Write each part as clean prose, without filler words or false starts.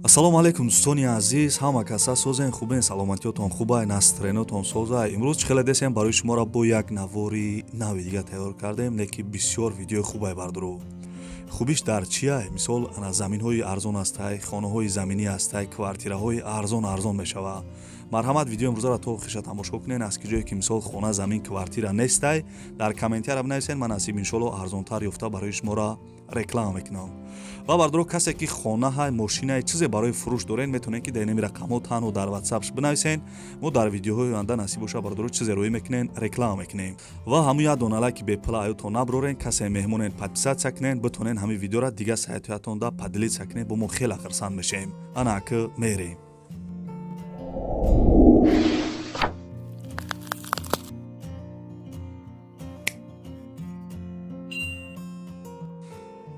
Ассалому алайкум, дӯстони азиз, ҳама каса созен, хубен, саломатиётон хубай, настроениётон созай. Имрӯз чӣ хеле десем, барои шуморо бо як навори нави дига тайёр кардем, не ки бисёр видеои хубай, бардуру. Хубиш дар чия? Мисол, ана заминҳои арзон ҳастай, хонаҳои заминӣ ҳастай, квартираҳои арзон арзон мешава. Марҳамат, видео имрӯзаро то охириша тамошо кунен. Аз ки ҷое ки мисол хона, замин, квартира нестай, дар комментария бинависен, ман насиб иншолло арзонтар ёфта барои шуморо реклама мекунам. Ва бардоро, касе ки хонаҳай, мошинай, чизе барои фурӯш дорен, метавонед ки дар инами рақамҳо танҳо дар ватсап бинависен. Мо дар видеоҳои оянда насиб боша, бардоро, чизе рӯӣ мекунен, реклама мекунем. Ва ҳамун як дона лайки бепула аётон наброрен, касе меҳмонен, подписаться кунен, битонен ҳамин видеора дигар сайтҳоятонда поделиться кунен, бо мо хеле хурсанд мешем. Ана аки мерем.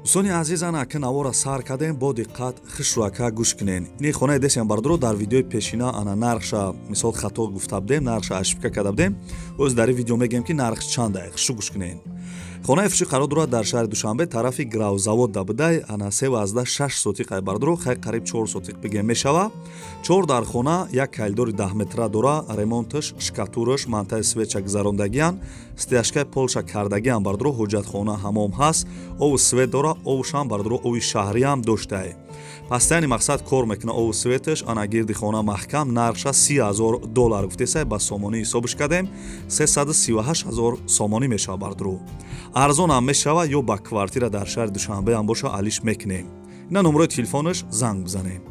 Дӯстони азиз, ана ака навора сар кардем, бо диққат хушру ака гӯш кунен. Ини хонаи десем, бардоро, дар видеои пешина ана нархша мисол хато гуфта будем, нархша ошибка карда будем. Оз дар ин видео мегӯем ки нарх чанда, хушу гӯш кунен. Хонаи фурӯшӣ қарор дорад дар шаҳри Душанбе, тарафи Гравзавод дабудай, ана 3,6 сотиқ ай, бардоро, хай қариб 4 сотиқ бигем мешава. Чор дар хона, як калидори 10 метра дора, ремонташ, шкатураш, монтажи свеча гузарондагиян, стяжкаи полша кардагиян, бардоро, ҳоҷатхона, ҳамом ҳаст, ову свет дора, овушам, бардоро, ови шаҳриам доштае. Пастаяни мақсад кор мекуна ову светаш, ана гирди хона маҳкам, нархша 30 000 доллар гуфтесай, ба сомонӣ ҳисобш кардем, 338 000 сомонӣ мешава, бардоро. Арзонам мешава, ё ба квартира дар шаҳри Душанбеам боша, алиш мекунем. Ина номерои телефонаш, занг бизанем.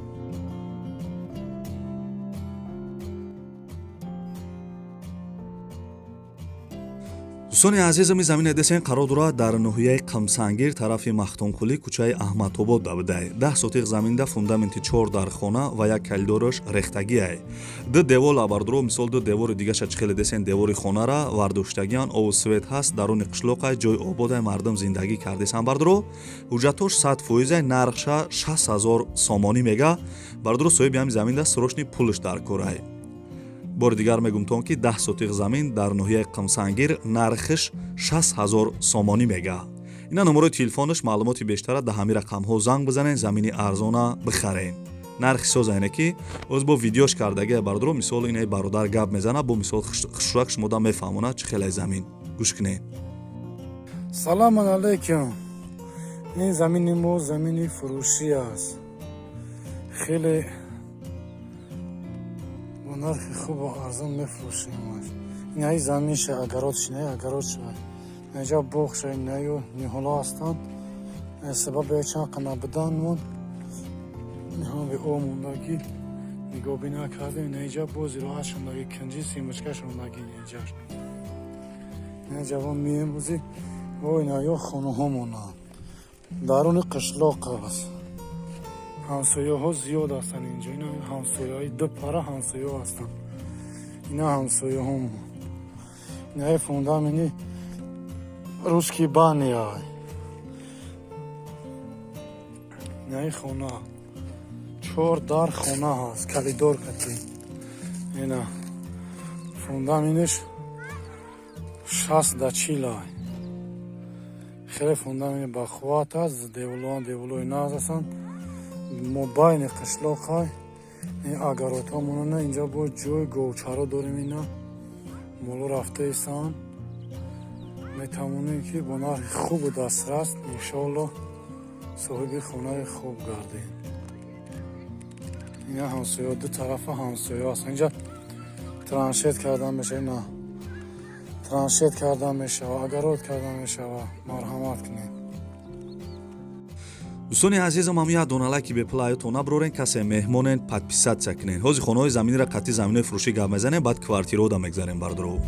Дӯстони азизам, ин замине десен қарор дорад дар ноҳияи Қамсангир, тарафи Махтумкулӣ, кӯчаи Аҳмадобод дабудай. 10 сотиқ заминда фундаменти чор дар хона ва як калидораш рехтагиай. Ду девол абардуро, мисол ду девори дигаша чӣ хеле десен, девори хонара вардоштагиан, ову свет ҳаст, даруни қишлоқай, ҷои ободай, мардум зиндагӣ кардесан, бардуро. Ҳуҷҷатош 100%, нархша 60 000 сомонӣ мега, бардуро. Соҳиби ҳами заминда срочный пулш дар корай. Бори дигар мегумтон ки 10 сотиқ замин дар ноҳияи Қамсангир, нархиш 60 000 сомонӣ мега. Ина номерои телефонаш, маълумоти бештара да ҳамин рақамҳо занг бизанен, замини арзона бихарен. Нархи соза ине ки оз бо видеош кардагия, бардоро, мисол инаи бародар гап мезана, бо мисол хушрак шумода мефаҳмонад чӣ хелай замин. Гӯш кунед. Салому алайкум. Ин замини мо замини фурӯшӣ аст, хеле бо нархи хубу арзон мефурӯшемаш. Инаи заминша, огород шинаи огород шавад, инҷа боғ шавад, инаю ниҳолҳо ҳастанд. Сабаби чанд қа набуданмон ниҳол бе об мондагӣ, нигоҳбин накардем. Инаиҷа бо зироат шондагӣ, кунҷи семечка шондагӣ. Инаиҷаш ина ҷавон меемрӯзи о инаё хонаҳо монанд, даруни қишлоқ аст. Ҳамсояҳо зиёд ҳастанд инҷо, ина ҳамсояҳои ду пара ҳамсояҳо ҳастанд, ина ҳамсояҳомо. Инаи фундамени русский бани ай. Инаи хона чор дар хона ҳаст, калидор кати. Ина фундамениш 60 да 40 ай, хеле фундамени бақувват аст. Деволоан деволои нағз ҳастанд, мобайни қишлоқай. Ин огородҳо монанд, инҷа бо ҷои говчаро дорем, ина моло рафта истанд. Метавонем ки бо нархи хубу дастрас иншоалло соҳиби хонаи хуб гардем. Ина ҳамсоя, ду тарафа ҳамсоя аст. Инҷа траншет кардан мешава, ина траншет кардан мешава, огород кардан мешава. Марҳамат кунед. Дӯстони азизам, ҳам як дона лайки бепула аётон наброрен, касе меҳмонен, подписаться кунен. Ҳозир хонаҳои заминира қатъи заминои фурӯшӣ гап мезанем, баъд квартираода мегзарем, бардоро.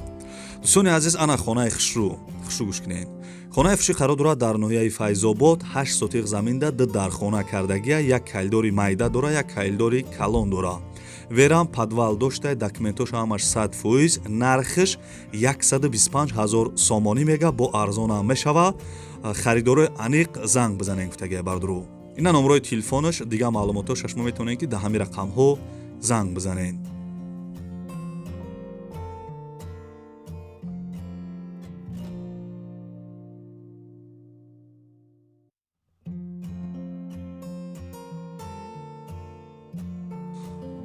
Дӯстони азиз, ана хонаи хушрӯ, хушрӯ гӯш кунен. Хонаи фурӯшӣ қарор дорад дар ноҳияи Файзобод, 8 сотиқ заминда ду дархона кардагия, як калидори майда дора, як калидори калон дора, верам подвал дошта, документош ҳамаш 100%, нархиш 125 000 сомонӣ мега, бо арзонам мешава. Харидорои аниқ занг бизанен гуфтагия, бардуру. Ина номерои телефонаш, дигар маълумотоша шумо метавонед ки дар ҳамин рақамҳо занг бизанед.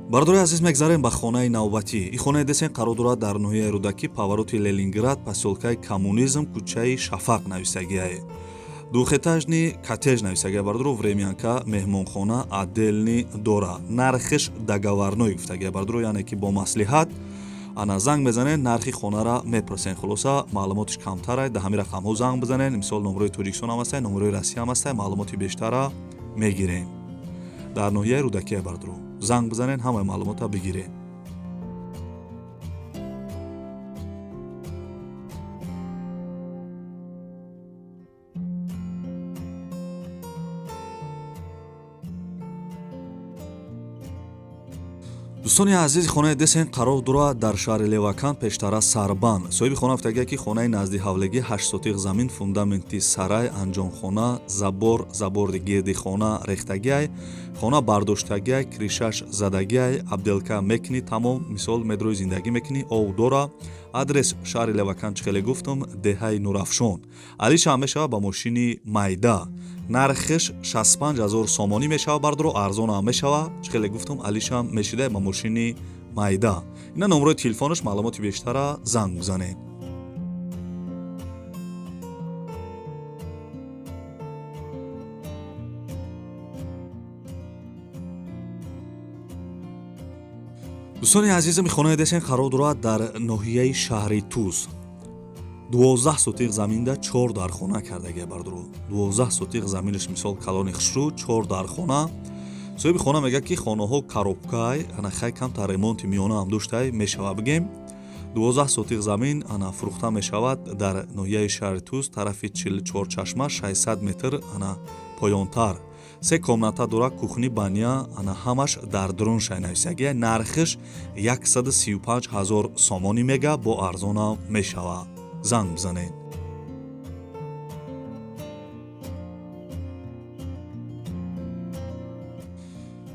Бардори азиз, мегзарем ба хонаи навбатӣ. Ин хонаи десен қарор дорад дар ноҳияи Рӯдакӣ, повороти Ленинград, посёлкаи Коммунизм, кӯчаи Шафақ нависагиае. Двухэтажный коттедж нависагия, бардоро. Времянка, меҳмонхона отдельный дора. Нархиш договорной гуфтагия, бардоро, яъне ки бо маслиҳат. Ана занг мезанед, нархи хонара мепурсен. Хулоса, маълумотиш камтарай, да ҳамин рақамҳо занг бизанед. Мисол, номерои Тоҷикистон ҳам ҳастай, номерои Россия ҳам ҳастай, маълумоти бештара мегирем. Дар ноҳияи Рӯдакия, бардоро, занг бизанед, ҳамаи маълумота бигиред. Дӯстони азиз, хонаи десен қарор дорад дар шаҳри Левакан, пештара Сарбан. Соҳиби хона гуфтагия, ки хонаи назди ҳавлегӣ, 8 сотиқ замин, фундаменти сарай, анҷомхона, забор, забори гирди хона рехтагиай, хона бардоштагиай, крышаш задагиай, отделка мекунӣ, тамом. Мисол, медрои зиндагӣ мекунӣ, ов дора. Адрес шаҳри Левакан, чӣ хеле гуфтум, деҳаи Нурафшон. Алишам мешавад ба мошини майда. Нархиш 65 ҳазор сомонӣ мешавад, бардоро, арзонам мешавад. Чӣ хеле гуфтум, алишам мешида ба мошини майда. Ина номерои телефонаш, маълумоти бештара занг бизанед. Дӯстони азизам, хонаи десен қарор дорад дар ноҳияи шаҳри Туз. 12 сотиқ заминда 4 дархона кардагия, бардоро. 12 сотиқ заминаш, мисол, калони хушрӯ, 4 дархона. Соҳиби хона мегӯяд, ки хонаҳо коробкай, ана хай камтар ремонти миёна ҳам доштай, мешава бигем. 12 сотиқ замин ана фурӯхта мешавад дар ноҳияи шаҳри Туз, тарафи Чорчашма, 600 метр ана поёнтар. Се комната дорад, кухни, баня, ана ҳамаш дар дуруншай нависагия. Нархиш 135 ҳазор сомонӣ мега, бо арзонам мешавад. Занг бизанед.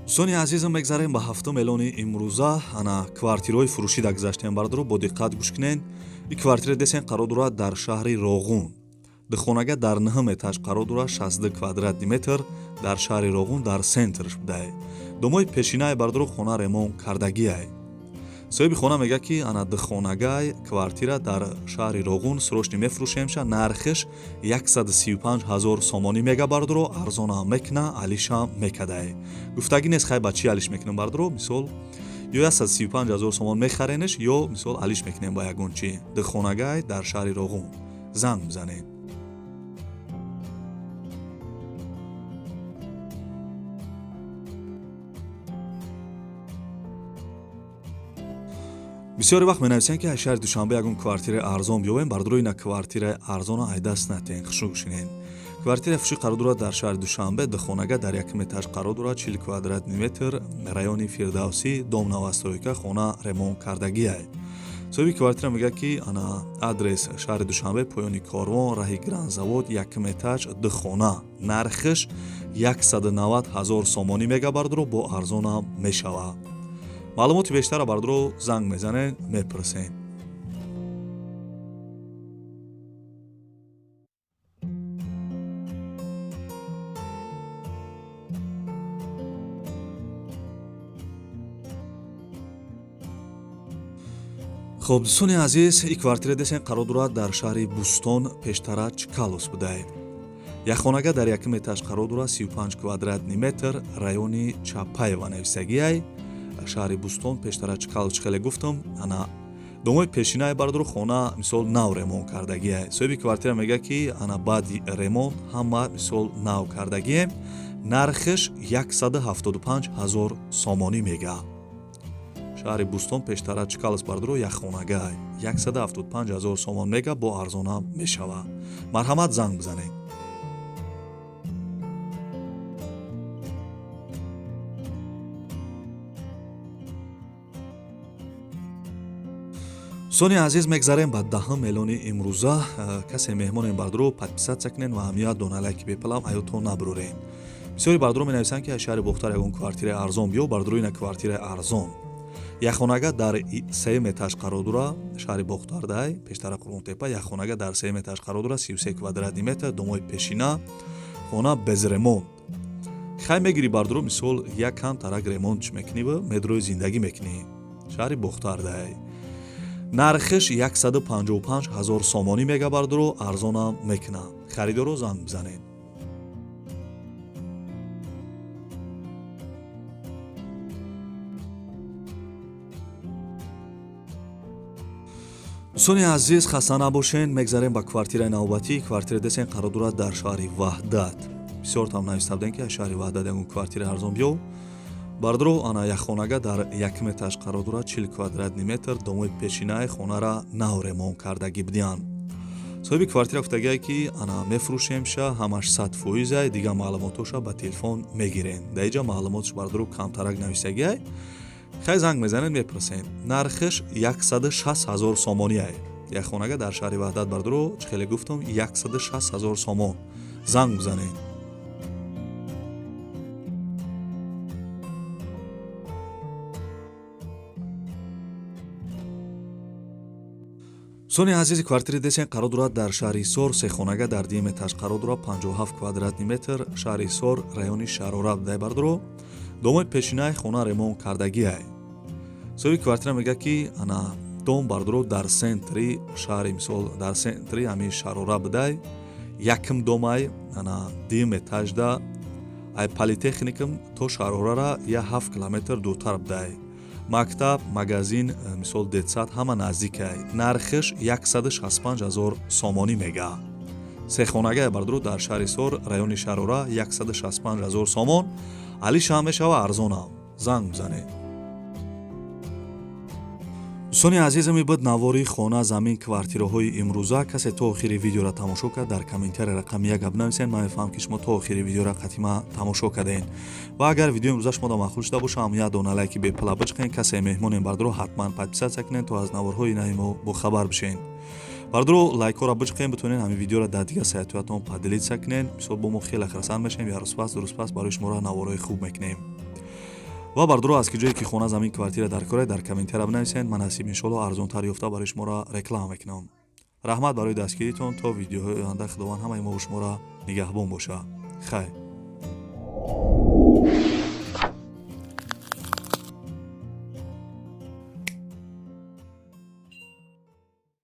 Дӯстони азизам, мегзарем ба ҳафтум эълони имрӯза. Ана квартираҳои фурӯшӣ дагзаштем, бардоро, бо диққат гӯш кунед. Ин квартира десен қарор дорад дар шаҳри Роғун. Духонага дар нӯҳум этаж қарор дорад, 62 квадратный метр, дар шаҳри Роғун, дар центрш будае. Домои пешинаи, бардоро, хона ремонт кардагиай. Соҳиби хона мегӯяд, ки ана духонагай квартира дар шаҳри Роғун срочно мефурӯшемша. Нархиш 135 ҳазор сомонӣ мега, бардоро, арзонам мекуна, алишам мекадае. Гуфтагӣ нест, хай ба чӣ алиш мекунем, бардоро. Мисол, ё 135 ҳазор сомон мехаренеш, ё мисол алиш мекунем ба ягон чӣ. Духонагай дар шаҳри Роғун, занг бизанед. Бисёре вақт менависанд, ки аз шаҳри Душанбе ягон квартираи арзон биёбем. Бардоро, ина квартираи арзона айдаст натен, хушрӯ шинен. Квартираи фурӯшӣ қарор дорад дар шаҳри Душанбе, духонага дар якум этаж қарор дорад, 40 квадратный метр, райони Фирдавсӣ, дом новостройка, хона ремонт кардагиай. Соҳиби квартира мегӯяд, ки ана адрес шаҳри Душанбе, поёни Корвон, раҳи Гранзавод, якум этаж, духона. Нархиш 190 ҳазор сомонӣ мега, бардоро, бо арзонам мешавад. Маълумоти бештара, бардоро, занг мезанед, мепурсед. Хоб, дӯстони азиз, ин квартира десен қарор дорад дар шаҳри Бӯстон, пештара Чкаловск будае. Якхонага дар якум этаж қарор дорад, 35 квадратный метр, райони Чапаева нависагиай, шаҳри Бӯстон, пештара Чкаловск, хеле гуфтум. Ана домои пешинаи, бардоро, хона мисол нав ремонт кардагиай. Соҳиби квартира мегӯяд, ки ана баъди ремонт ҳама мисол нав кардагием. Нархиш 175 ҳазор сомонӣ мега. Шаҳри Бӯстон, пештара Чкаловск, бардоро, якхонагай 175 ҳазор сомон мега, бо арзонам мешавад. Марҳамат, занг бизанед. Дӯстони азиз, мегзарем ба даҳум эълони имрӯза. Касе меҳмонем, бардоро, подписаться кунед ва ҳамият дона лайки бепалам аётон набурорем. Бисёри бардоро менависанд, ки аз шаҳри Бохтар ягон квартираи арзон биё. Бардоро, ина квартираи арзон, якхонага дар сеюм этаж қарор дорад, шаҳри Бохтардай, пештара Қурғонтепа, якхонага дар сеюм этаж қарор дорад, 33 квадратный метр, домои пешина, хона без ремонт. Хай мегирӣ бардуро, мисол як кам тарак ремонтш мекунӣ ва медрои зиндагӣ мекунӣ. Шаҳри Бохтардай. Нархиш 155 ҳазор сомонӣ мега бардуро, арзонам мекуна. Харидоро занг бизанед. Дӯстони азиз, хаста набошен, мегзарем ба квартираи навбатӣ. Квартира десен қарор дорад дар шаҳри Ваҳдат. Бисёр там нависта будем, ки аз шаҳри Ваҳдат ягон квартира арзон биёв. Бардуро, ана якхонага дар якум этаж қарор дорад, 40 квадратный метр. Домои пешинаи хонара нав ремонт кардагӣ будиянд. Соҳиби квартира гуфтагие, ки ана мефурӯшемша, ҳамаш 100%, дигар маълумотоша ба телефон мегирен. Дар иҷа маълумотш бардуро камтарак нависагиай. Хай занг мезанед, мепурсед. Нархиш 160 ҳазор сомониай. Як хонага дар шаҳри Ваҳдат бардуро, чӣ хеле гуфтам, 160 ҳазор сомон. Занг бизанед. Дӯстони азизи, квартири десен қарор дорад дар шаҳри Ҳисор, сехонага дар дуюм этаж қарор дорад, 57 квадратный метр, шаҳри Ҳисор, райони Шарора будай бардуро. Домои пешинаи хона ремонт кардагиай. Соҳиби квартира мегӯяд, ки ана дом бардуро дар центри шаҳри, мисол дар центри ҳамин Шарора будай, якм домай, ана дуюм этажда, ай политехникум то Шарорара я 7 километр дуртар будай. Мактаб, магазин, мисол детсад ҳама наздикай. Нархиш 165 ҳазор сомонӣ мега. Сехонагае бардуро дар шаҳри Ҳисор, райони Шарора, 165 ҳазор сомон. Алишам мешава, арзонам. Занг бизанед. Дӯстони азизам, ин буд навори хона, замин, квартираҳои имрӯза. Касе то охири видеоро тамошо кард, дар комментария рақами як гап нависед. Ман мефаҳмам, ки шумо то охири видеоро қатима тамошо кардед. Ва агар видеои имрӯза шуморо маъқул шуда боша, ҳам як дона лайки бепула бичиқен. Касе меҳмонем бардуро, ҳатман подписаться кунед, то аз наворҳои нави мо бохабар бишен. Бардуро, лайкҳоро бичиқен, битонед ҳамин видеоро дар дигар сайтҳоятон поделиться кунед. Мисол бо мо хеле хурсанд мешавем, як рӯз пас, ду рӯз пас барои шуморо наворҳои хуб мекунем. Ва бардуро, аз ки ҷое ки хона, замин, квартира дар кора, дар комментария бинависед. Ман насиб иншоалло арзонтар ёфта барои шуморо реклама мекунам. Раҳмат барои дастгиритон. То видеоҳои оянда Худованд ҳамаи мо шуморо нигаҳбон боша. Хайр.